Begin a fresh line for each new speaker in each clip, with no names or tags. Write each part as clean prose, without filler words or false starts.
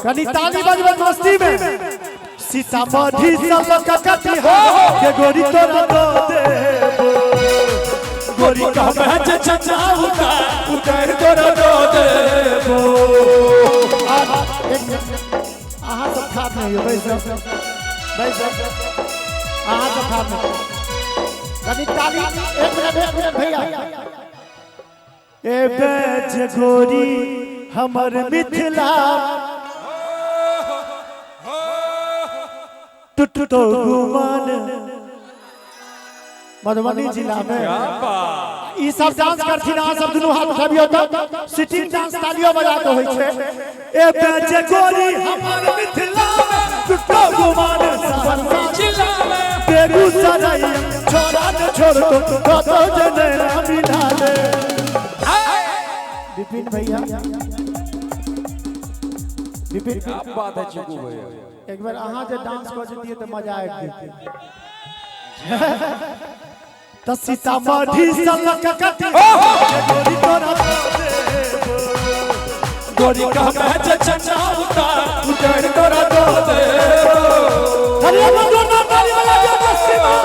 कनी ताली बजबै मस्ती में। सीतामढ़ी सब कटिहार के गोरी तोरा दो देबो।
गोरी कहबे जे चचा उतार उतार तोरा दो देबो।
एक मिनट, अहाँ सब ठाढ़ नहीं हो, बैस जाओ बैस जाओ, अहाँ सब ठाढ़ नहीं। कनी ताली, एक मिनट एक मिनट भैया। ए बेज गोरी हमर मिथिला टुटतो गुमान मधुबनी जिला में ई सब डांस करथिन। अहाँ सब दुनू हाथ उठाबियौ तऽ सिटिंग डांस तालियो बजा के होइ छै। ए बेज गोरी हमर मिथिला में टुटतो गुमान सहरसा
जिला में
बेगूसराय छोड़ा न छोड़ तो कतौ जने मिला दे। विपिन भैया, विपिन
क्या बात है चिकू भैया,
एक बार अहाँ जे डांस कऽ जतियै तऽ मजा आबि जेतै। तऽ सीतामढ़ी सलक कटिहार गोरी तोरा दो देबो।
गोरी कहबे जे चचा उतार उतार तोरा दो देबो।
अरे अपन जोरदार ताली बजा दियौ मस्ती में।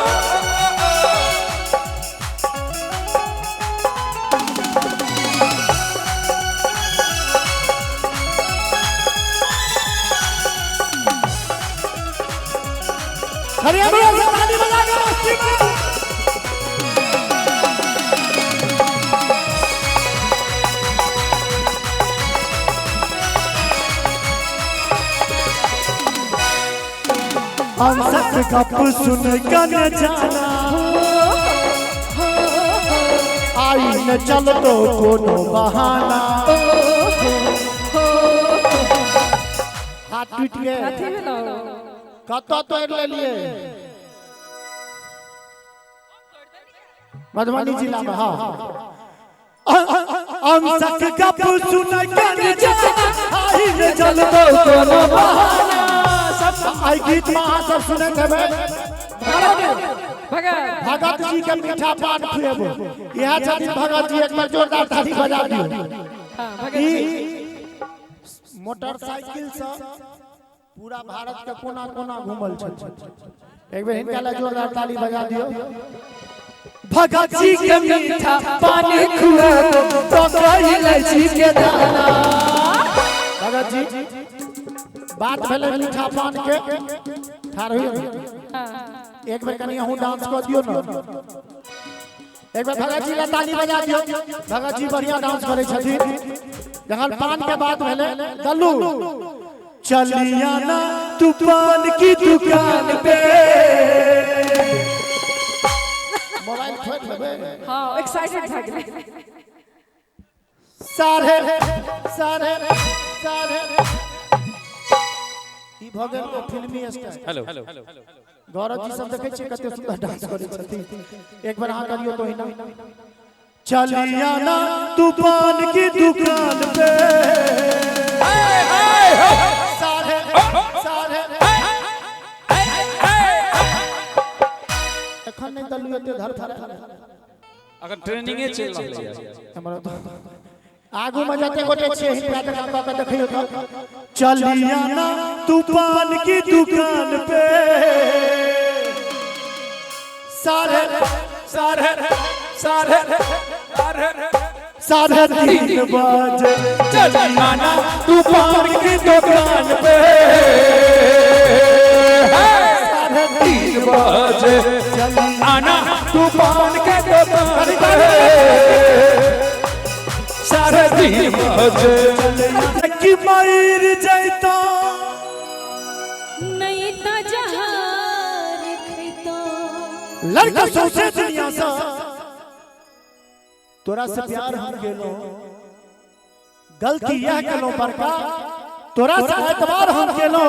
अरे अपन ताली बजा दियौ मस्ती में। हम सच गप सुन कन जाना आई न चल तो कोनो बहाना। हाथ टूट गए।
कथी भेलौ?
कतऽ तोड़ि लेलिए? मधुबनी जिला में। हाँ, हम सक गप सुन कन जाना आई न चल तो कोनो बहाना। आई गीत में अहाँ सब सुनैत हेबै।
भगत
भगत जी के मीठा पान खुएबो, इएह छथिन भगत जी। एक बार जोरदार ताली बजा दियौ।
हाँ, भगत
ई
जी
मोटरसाइकिल से पूरा भारत के कोना कोना घूमल छथिन। एक बेर हिनका लए जोरदार ताली बजा दियौ। भगत जी के मीठा पानी खुएबो तो कहि जी के दाना। भगत जी, बात भेलै मीठा पान के, ठाढ़ होइयौ ने।
हाँ।
एक बेर कनि अहूँ डांस कऽ दियौ ने। एक बेर भगत जी लए ताली बजा दियौ। भगत जी बढ़िया डांस करै छथिन। जखन पान के बात भेलै, दल्लू चलिया ना तू पान की दुकान पे। मोबाइल छोड़ि लेबै।
हाँ, एक्साइटेड भऽ गेलै।
साढ़े साढ़े साढ़े ई भऽ गेल ओ फिल्मी स्टाइल।
हेलो
गौरव जी सब देखै छियै कते सुंदर डांस करै छथिन। एक बार अहाँ करियौ तो हिना। चलिया ना तू पान की दुकान पे साढ़े साढ़े। एखन नहि दल्लू एते धरफड़।
अगर ट्रेनिंगे चलि रहलै।
हमरा तऽ आगू में जते गोटे छियै हिनका जकाँ कऽ के देखियौ तऽ। चलिया ना तू पान की दुकान पे साढ़े
साढ़े साढ़े साढ़े
3:30 बजे
चलिया ना तू पान की दुकान पे 3:30 बजे आना तू पान के दुकान पे 3:30 बजे।
की मर जैता
नहीं तो जहार खैतो।
लड़का सौंसे दुनिया से तोरा से प्यार हम केलो, गलती यह केलो बड़का, तोरा से एतबार हम केलो।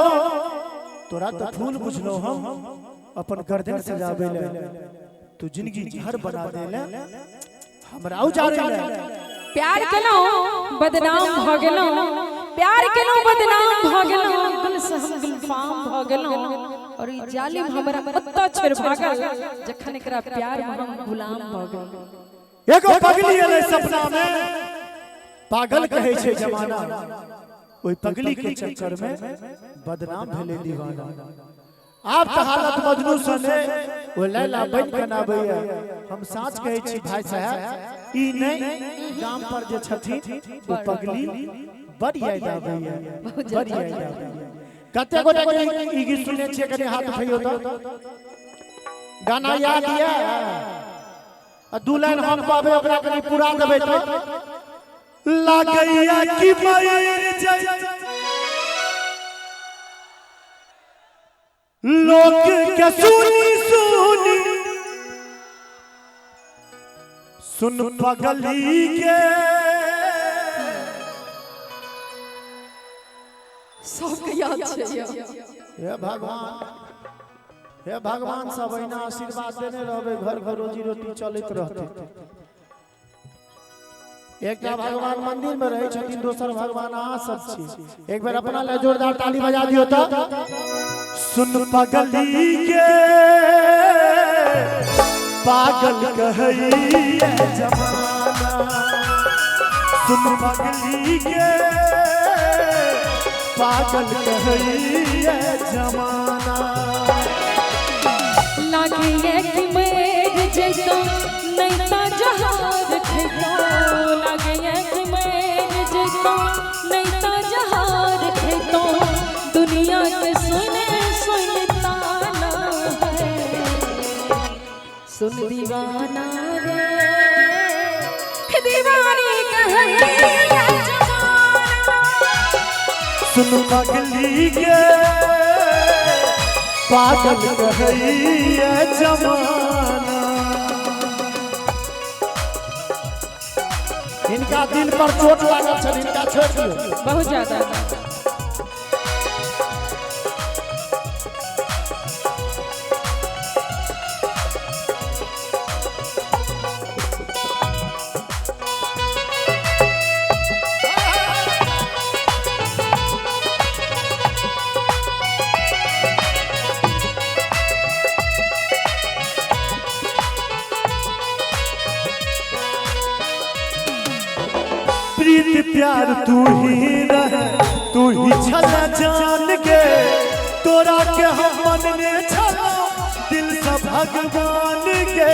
तोरा तो फूल बुझलो हम अपन गर्दन सजाबे ले, तू जिंदगी जहर बना देले हमरा उजाड़े ले।
प्यार केलहुँ बदनाम भऽ गेलहुँ, प्यार केलहुँ बदनाम भऽ गेलहुँ, गुल से हम गुलफाम भऽ गेलहुँ। और ई जालिम हमरा ओतऽ छोड़ि भागल जखन एकरा प्यार में हम गुलाम भऽ गेलहुँ।
एगो पगली एलै सपना में, पागल कहै छै जमाना। ओहि पगली के चक्कर में बदनाम भेले दीवाना। आब तऽ हालत मजनू सने ओ लैला बनि के आबैया। हम साँच कहै छी भाई साहब, ई नहीं गाम पर जे छथिन ओ पगली बड़ याद आबैया, बड़ याद आबैया। कते गोटे के ई गीत सुनने छियै? कनि हाथ उठैयौ तऽ। गाना याद ये? आ दू लाइन हम कहबै ओकरा कनि पूरा देबै तऽ।
लागैया कि मर जाय लोक के सुनी सुनी सुन पगली के।
सबके याद छै।
हे भगवान, हे भगवान, सब अहिना आशीर्वाद देने रहबै, घर घर रोजी रोटी चलैत रहतै। एकटा भगवान मंदिर में रहै छथिन, दोसर भगवान अहाँ सब छी। एक बेर अपना ले जोरदार ताली बजा दियौ तऽ।
सुन पगली के पागल कहैया जमाना, सुन पगली के पागल कहैया जमाना।
लागे कि मर जैतो नहीं तो जहार खैतो, लागे कि मर जैतो नहीं तो जहार खैतो, दुनिया के सुने सुन ताना है, सुन दीवाना रे दीवानी कहैया जमाना।
सुन पगली के पागल कहैया जमाना।
हिनका दिल पर चोट लागल छल, हिनका छोड़ दियौ।
बहुत ज्यादा।
प्रीत प्यार तू ही रहे, तू ही छल जान के, तोरा के हम मन में छल दिल से भगवान के।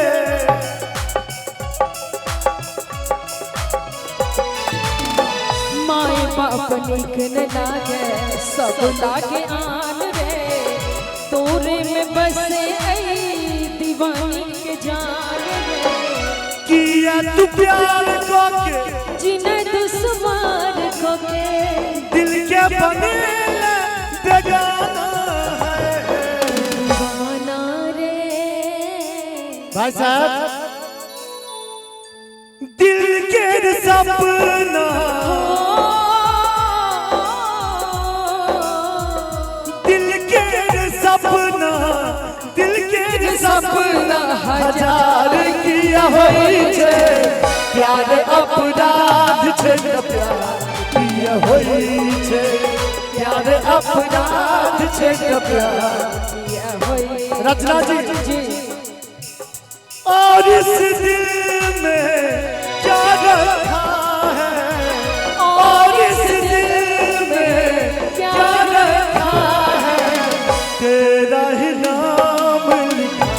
माए बाप निक न लागे सब लागे आन रे, तोरे में बसे ऐ दीवानी के जान रे।
किया तू प्यार को के
जिने दुश्मन को के,
दिल के बने बेगाना है
दीवाना रे।
भाई साहब
दिल के सपना, दिल के सपना, दिल के सपना हजार किया होई छे, प्यार अपराध छे प्यार किया होई छे, प्यार अपराध छे प्यार
किया होई।
रचना जी
जी।
और इस दिल में क्या रखा है, और इस दिल में क्या रखा है, तेरा ही नाम लिखा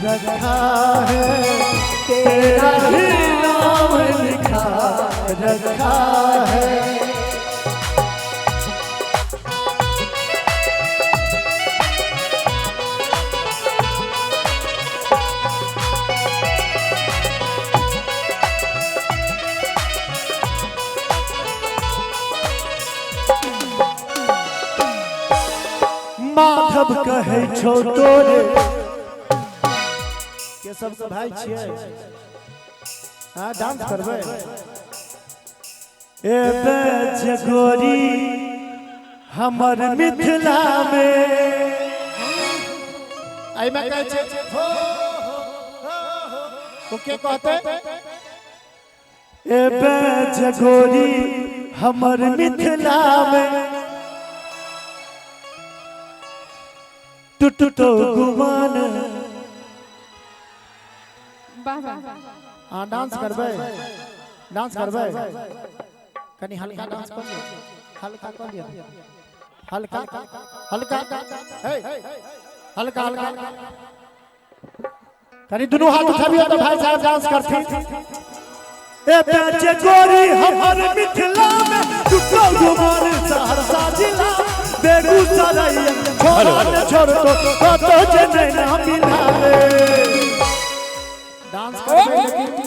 रखा है, तेरा ही नाम लिखा रखा है। माधव कहे छो तोरे
के सबके भाई छियै। हाँ डांस करबै।
ए बेजगोरी हमर मिथिला में,
एहिमे कहै छै हो हो हो, के कहतै?
ए बेजगोरी हमर मिथिला में, टूटतो गुमान।
वाह वाह।
हाँ डांस करबै, डांस करबै, कनि हल्का डांस कर। हल्का कऽ लिअ, हल्का हल्का, हे हल्का हल्का। कनी दुनू हाथ उठाबियो तो भाई साहब डांस करथिन।
ए बेचे गोरी हमर मिथिला में टुटो गुमार सहरसा जिला बेगूसराय छोड़ छोड़ तो तो जे नैना मिला रे।
डांस करबै लेकिन।